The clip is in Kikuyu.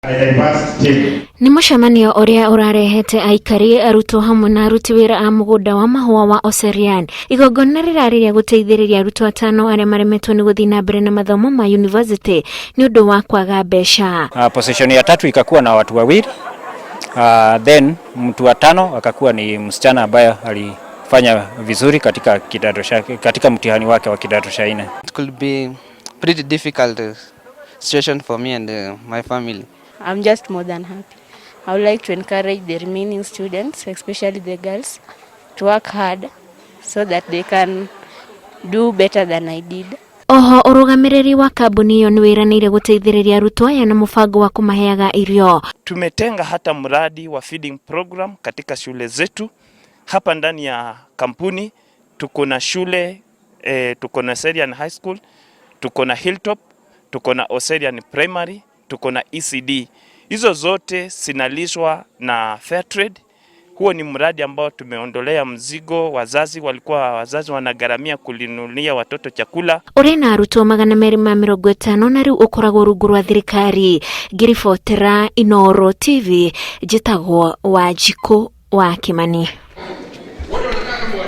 A diverse team. Nĩ mũcemanio ũrĩa ũrarehete aikari, arutwo hamwe na aruti wĩra a mũgũnda wa mahũa wa Oserian. Igongona rĩrarĩ rĩa gũteithĩrĩria arutwo atano arĩa maremetwo nĩ gũthiĩ na mbere na mathomo ma yunivasĩtĩ nĩ ũndũ wa kwaga mbeca. Position ya tatu ikakuwa na watu wawili. Then mtu wa tano akakuwa ni msichana ambaye alifanya vizuri katika kidato chake, katika mtihani wake wa kidato cha nne. It could be pretty difficult situation for me and my family. I'm just more than happy. I would like to encourage the remaining students, especially the girls, to work hard so that they can do better than I did. Oho ũrũgamĩrĩri wa kambuni ĩyo nĩ wĩranĩire gũteithĩrĩria arutwo aya na mũbango wa kũmaheaga irio. Tumetenga hata mradi wa feeding program katika shule zetu. Hapa ndani ya kampuni tuko na shule tuko na Oserian High School, tuko na Hilltop, tuko na Oserian Primary, tuko na ECD. Hizo zote zinalishwa na Fairtrade. Huo ni mradi ambao tumeondolea mzigo wazazi, walikuwa wazazi wanagharamia kulinunulia watoto chakula. Ũrĩ na arutwo 250 na rĩu ũkoragwo rungu rwa thirikari. Ngĩribotera Inooro TV, njĩtagwo Wanjikũ wa Kimani.